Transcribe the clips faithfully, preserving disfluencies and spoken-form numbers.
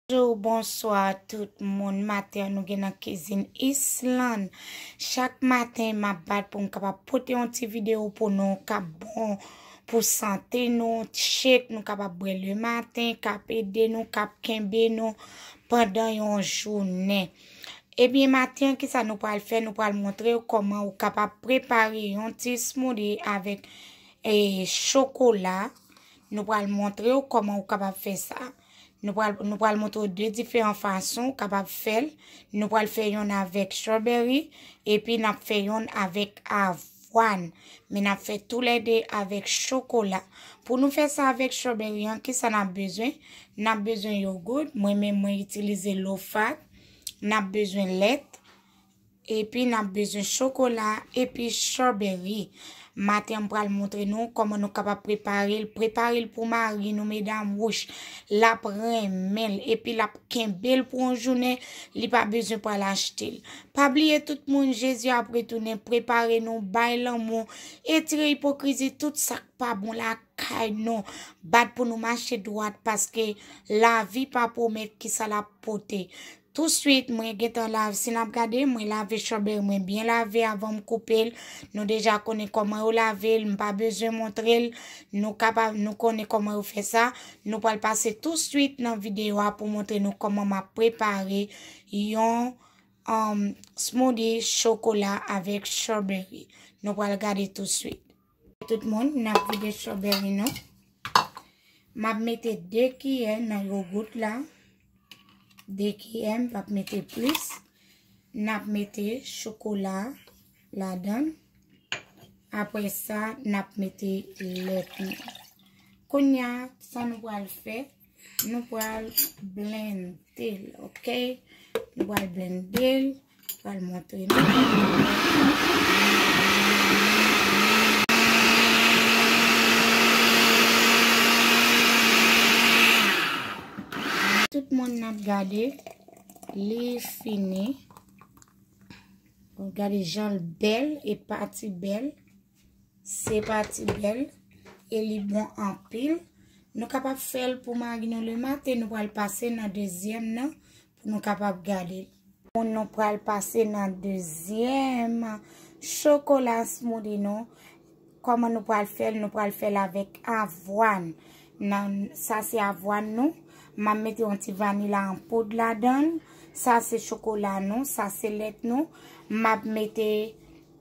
Bonjou, bonswa tout moun. Maten an, nou gen nan kizin Island. Chak maten, m ap bat pou m kapab pote yon ti videyo pou nou k ap bon pou sante nou, shake nou kapab bwè le maten, k ap ede nou, k ap kenbe nou pandan yon jounen. Ebyen, maten an, kisa nou pral fè? Nou pral montre w kòman ou kapab prepare yon ti smoothie avèk, e, chokola. Nou pral montre w kòman ou kapab fè sa. Nou pral, nou pral montre w de diferan fason ou kapab fè l. Nou pral fè yonn avèk strawberry, epi n ap fè yonn avèk avwàn. Men n ap fè toulède avèk chokola. Pou nou fè sa avèk strawberry an, kisa n ap bezwen? N ap bezwen yogout. Mwen menm, mwen itilize low fat. N ap bezwen lèt. Epi n ap bezwen chokola epi strawberry. Maten an, m pral montre nou kòman nou kapab prepare l. Prepare l pou mari nou, medam, wouch, l ap renmen l, epi l ap kenbe l pou yon jounen, li pa bezwen pral achte l. Pa bliye tout moun, Jezi ap retounen, prepare nou, bay lanmou, etire ipokrizi, tout sa k pa bon lakay nou. Bat pou nou mache dwat, paske lavi pa pwomèt kisa l ap pote. Touswit, mwen gentan lave, si n ap gade, mwen lave strawberry mwen byen lave avan m koupe l. Nou deja konnen kòman yo lave l, m pa bezwen montre l. Nou kapab, nou konnen kòman yo fè sa. Nou pral pase touswit nan videyo a pou montre nou kòman m ap prepare yon, um, smoothie chokola avèk strawberry. Nou pral gade touswit. Tout moun, n ap vide strawberry nou. M ap mete de kiyè nan yogout la. De kiyè, m p ap mete plis. N ap mete chokola ladan l. Apre sa, n ap mete lèt nou. Kounye a, sa nou pral fè, nou pral blende l, oke? Nou pral blende l, pral montre nou. Tout moun n ap gade, li fini. Gade jan l bèl, e pati bèl. Se pati bèl e li bon anpil. Nou kapab fè l pou mari nou le maten, nou pral pase nan dezyèm nan pou nou kapab gade l. Nou pral pase nan dezyèm chokola smoothie nou. Kòman nou pral fè l? Nou pral fè l avèk avwàn. Nan, sa se avwàn nou. M ap mete yon ti vanila an poud ladan l. Sa se chokola nou, sa se lèt nou. M ap mete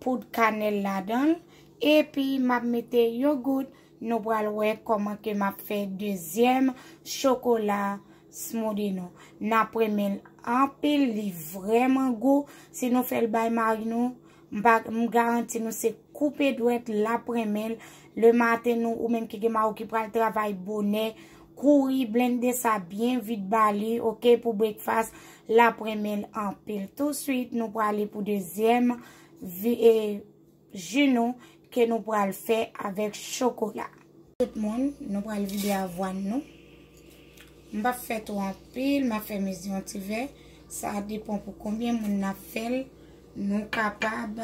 poud kanèl ladan l. Epi m ap mete yogout. Nou pral wè kòman ke m ap fè dezyèm chokola smoothie nou. N ap renmen l anpil, li vrèman gou. Si nou fè l bay mari nou, m pa, m garanti nou se koupe dwèt, l ap renmen l. Le maten nou, ou menm ki gen mari w ki pral travay bonè, kouri blende sa byen vit ba li, oke, pou breakfast, l ap renmen l anpil. Touswit, nou prale pou dezyèm vi-, e, ji nou ke nou pral fè avèk chokola. Tout moun, nou pral vide avwàn nou. M p ap fè twò anpil, m ap fè mezi yon ti vè. Sa depan pou konbyen moun n ap fè l. Nou kapab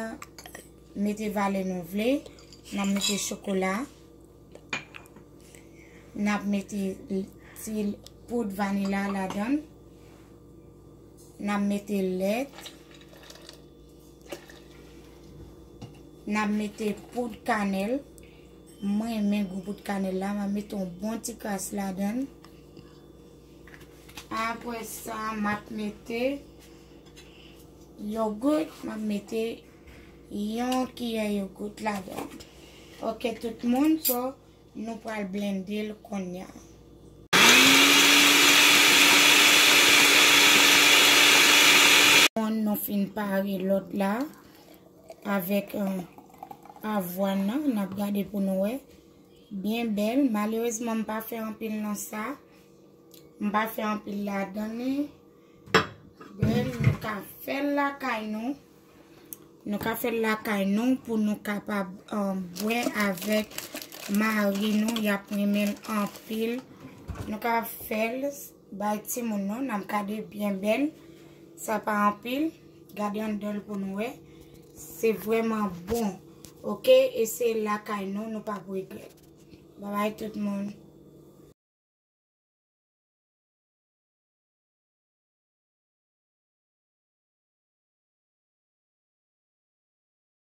mete valè nou vle. N ap mete chokola. N ap mete ti poud vanila ladan l. N ap mete lèt. N ap mete poud kanèl. Mwen renmen gou poud kanèl la. M ap mete yon bon ti kras ladan l. Apre sa, m ap mete yogout. M ap mete yon kiyè yogout ladan l. Oke, tout moun, so, nou pral blende l kounye a. Nou fin pare lòt la avèk, eh, avwàn nan. N ap gade pou nou wè. Byen bèl. Malerezman, m pa fè anpil nan sa. M pa fè anpil ladan li. Bèl, nou ka fè l lakay nou. Nou ka fè l lakay nou pou nou kapab, eh, bwè avèk mari nou. Y ap renmen l anpil. Nou ka fè l bay timoun nou. N ap gade byen bèl. Sa pa anpil. Gade anndan l pou nou wè. Se vrèman bon. Oke? Eseye l lakay nou. Nou p ap regrèt. Babay tout moun.